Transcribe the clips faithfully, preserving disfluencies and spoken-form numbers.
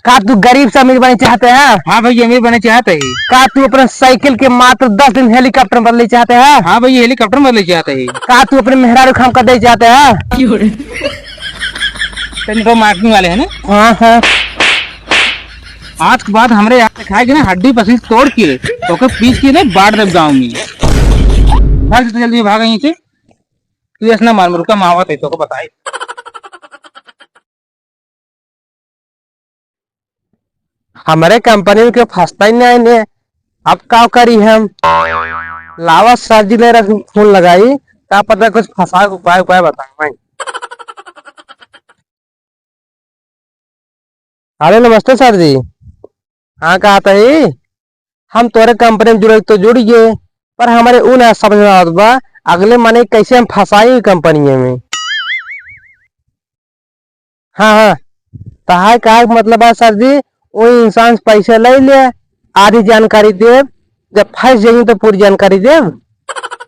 का तू गरीब से अमीर बने चाहते हैं? हाँ भैया, अमीर बने चाहते ही। का तू अपने साइकिल के मात्र दस दिन हेलीकॉप्टर में बदले चाहते हैं? हाँ भैया, हेलीकॉप्टर में बदले चाहते ही। का तू अपने मेहरारू खाम कर दे चाहते हैं? क्यों रे? तेरे तो मार्केटिंग वाले हैं ना? हाँ, हाँ। आज के बाद हमरे यहाँ से खाएगी ना, हड्डी पसीज तोड़ के, ओके पीस के ना बांट देब गाँव में। भाग जल्दी, जल्दी भाग यहीं से। तू ऐसा ना मार, रुका, मावत है, तोके बताई। हमरे कंपनी में केहू फंसता ही नहीं ने, अब का करी हम? लावा सर जी ले रख फोन लगाई, का पता कुछ फंसा के उपाय, उपाय बताए। हेलो, नमस्ते सर जी। हाँ, कहत ही, हम तोरे कंपनी में जुड़े तो जुड़ गए, पर हमरे उ ना समझ में आवत बा, अगले मने कैसे हम फंसाई कंपनी में। हाँ, हाँ, तहार कहे के मतलब बा सर जी, वो इंसान से पैसे ले ले, आधी जानकारी देब, जब फंस जाई तो पूरी जानकारी देब।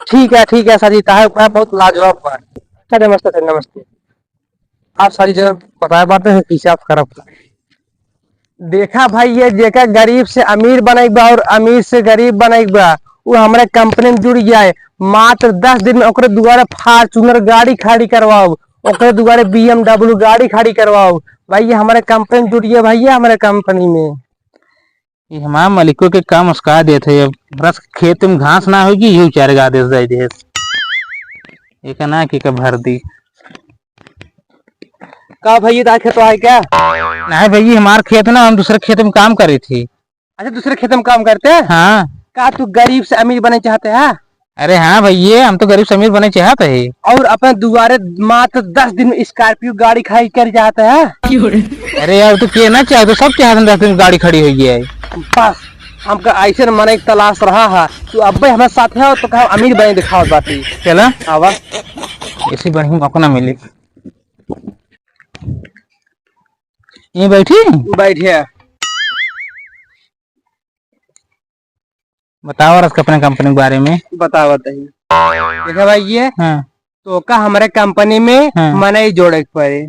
ठीक है, ठीक है सर जी, तहार उपकार बहुत लाजवाब बा। सर नमस्ते, सर नमस्ते। आप सारी जगह बताए बात है, पीछे आप खराब। देखा भाई, ये जेका गरीब से अमीर बने के बा और अमीर से गरीब बने के बा, वो हमरे कंपनी में जुड़ जाए। मात्र दस दिन में ओकरे दुआरे Fortuner गाड़ी खड़ी करवाओ, ओकरे दुआरे B M W गाड़ी खड़ी करवाओ। भाई, ये हमरे कंपनी में जुड़ गया भैया, हमरे कंपनी में। ये हमार मालिको के काम उसका देत है, अब रस खेत में घास ना होगी, यही चारे का आदेश दे दे। एक ना कि का भर दी। का भैया, तार खेत है क्या? नहीं भैया, हमार खेत ना, हम दूसरे खेत में काम करे थे। अच्छा, दूसरे खेत में काम करते हैं? हाँ। का तू गरीब से अमीर बने चाहते हैं? अरे हाँ भैया, हम तो गरीब से अमीर बने चाहते हैं। और अपने दुआरे मात्र दस दिन में Scorpio गाड़ी खड़ी कर चाहते हैं? अरे यार, तू के ना चाहे, तो सब चाहते हैं दस दिन गाड़ी खड़ी हुई है। बस, हमका ऐसे न मने तलाश रहा है, तू अब्बे हमारे साथ है तो कहा अमीर बने दिखावत बाटी। चला। आवा। ऐसी बढ़िया मौका ना मिली। ये बैठी? बैठे। बताओ रस अपने कंपनी के बारे में। बताओ, बताइए। देखा भाई, ये हाँ। तो का हमारे कंपनी में हाँ। मनई जोड़े के पड़े।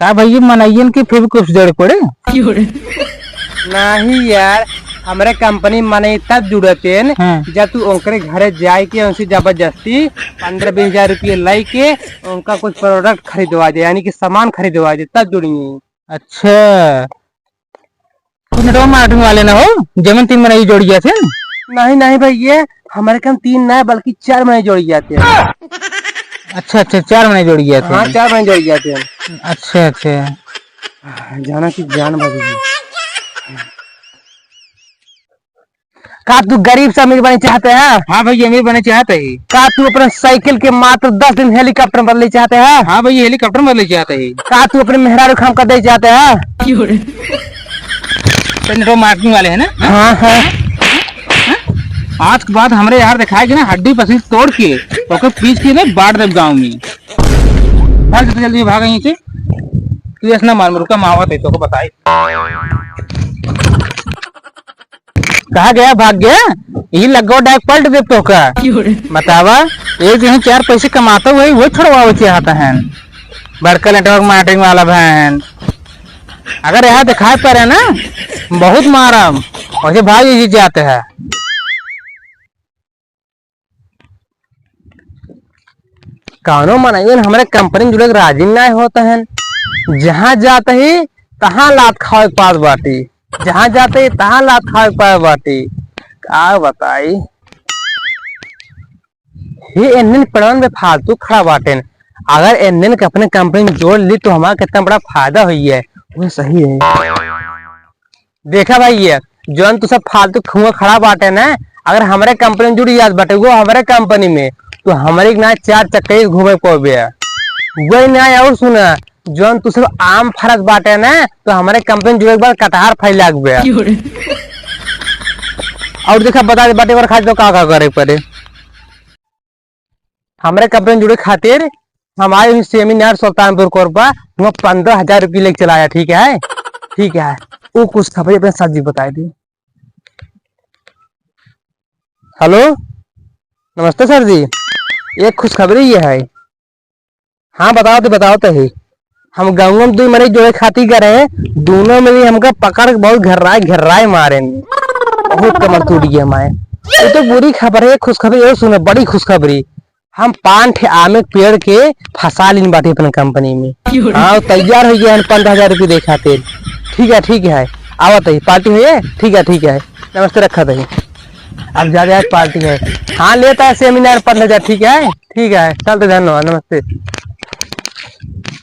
का भैया, मनइयन के फिर कुछ जोड़े पड़े? नहीं यार, हमरे कंपनी मनई तब जुड़ते हैं हाँ। जब तू उनके घरे जाए के उनसे जबरदस्ती पन्द्रह बीस हजार रुपये लाई के उनका कुछ प्रोडक्ट खरीदवा दे, यानी कि सामान खरीदवा दे, तब जुड़िए। अच्छा, तू नेटवर्क मार्केटिंग वाले ना हो, जमीन तीन मनई जोड़ गया थे? नहीं, नहीं भैया, हमारे काम तीन ना है, बल्कि चार मनई जोड़ गया थे। अच्छा, अच्छा, चार मनई जोड़ गया थे। हाँ, चार मनई जोड़ गया थे। अच्छा, अच्छा। जाना कि जान बच गई। का तू गरीब से अमीर बने चाहते हैं? हाँ भैया, अमीर बने चाहते ही। का तू अपने साइकिल के मात्र दस दिन हेलीकॉप्टर में बदले चाहते हैं? हाँ भैया, हेलीकॉप्टर में बदले चाहते ही। का तू अपने मेहरारू खाम कर दे चाहते हैं? तो नेटवर्क मार्केटिंग वाले हैं ना? हाँ, हाँ। आज के बाद हमरे यार दिखाएगी ना, हड्डी पसीज तोड़ के, ओके पीस के ना बांट देब गाँव में। भाग जल्दी, जल्दी भाग यहीं से। तू ऐसा ना मार, रुका, मावत है, तोके बताई। कहाँ गया, भाग गया? यही लगो डाक पलट दे तो का? क्यों रे? बतावा, एक दिन चार पैसे कमाता हुआ, वो छोड़वावे चाहता है। बड़का नेटवर्क मार्केटिंग वाला बहन। अगर यहाँ दिखाई पड़े ना, बहुत मारम। वैसे भाग ही जाते हैं। कौनो मनइयन हमरे कंपनी में जुड़े के राजी नाय होत हन। जहाँ जात ही, तहाँ लात खावे के पास बाटी। जहाँ जात ही, तहाँ लात खावे के पास बाटी। का बताई? ये एन्हन पड़न में फालतू खड़ा बाटेन। अगर एन्हन के अपने कंपनी में जोड़ ली, तो हमारा कितना बड़ा फायदा हुई है। वो सही है। देखा भाई, ये जौन तू सब फालतू खुआ खड़ा बाटे ना, अगर हमरे कंपनी में जुड़ जात बाटे, वो हमरे कंपनी में, तो हमरे के ना चार चक्कर घूमे पड़बे। वही ना, और सुना, जौन तू सब आम फरत बाटे ना, तो हमरे कंपनी में जुड़े के बाद कटहर फैला के बे। क्यों रे? और देखा, बता दे बाटे, और खाली तो का का करे पड़े। हमरे कंपनी में जुड़े खातिर हम आए हुए सेमिनार सुल्तानपुर कोरबा, वहाँ पन्द्रह हजार रुपये लेके चला आया, ठीक है? ठीक है, वो कुछ खबर अपने सर जी बताए दी। हेलो, नमस्ते सर जी, एक खुशखबरी ये है। हाँ, बताओ तो, बताओ तो ही। हम गाँव में दुइ मनई जोड़े खातिर करे हैं, दोनों मिली हमका पकड़ के बहुत घर्राए घर्राए मारे। बहुत कमर टूट गया हमारे। ये तो बुरी खबर है, खुशखबरी और सुनो, बड़ी खुशखबरी। हम पाँच ठे आमे के पेड़ के फंसा लीन बाटी अपने कंपनी में। हाँ, तैयार हो गया है पन्द्रह हजार रुपये दे खातिर। ठीक है, ठीक है, आवत है, पार्टी है? ठीक है, ठीक है, नमस्ते, रखत है। अब जा, जा, पार्टी है। हाँ, लेता है सेमिनार पन्द्रह हजार, ठीक है, ठीक है, चलते, धन्यवाद, नमस्ते।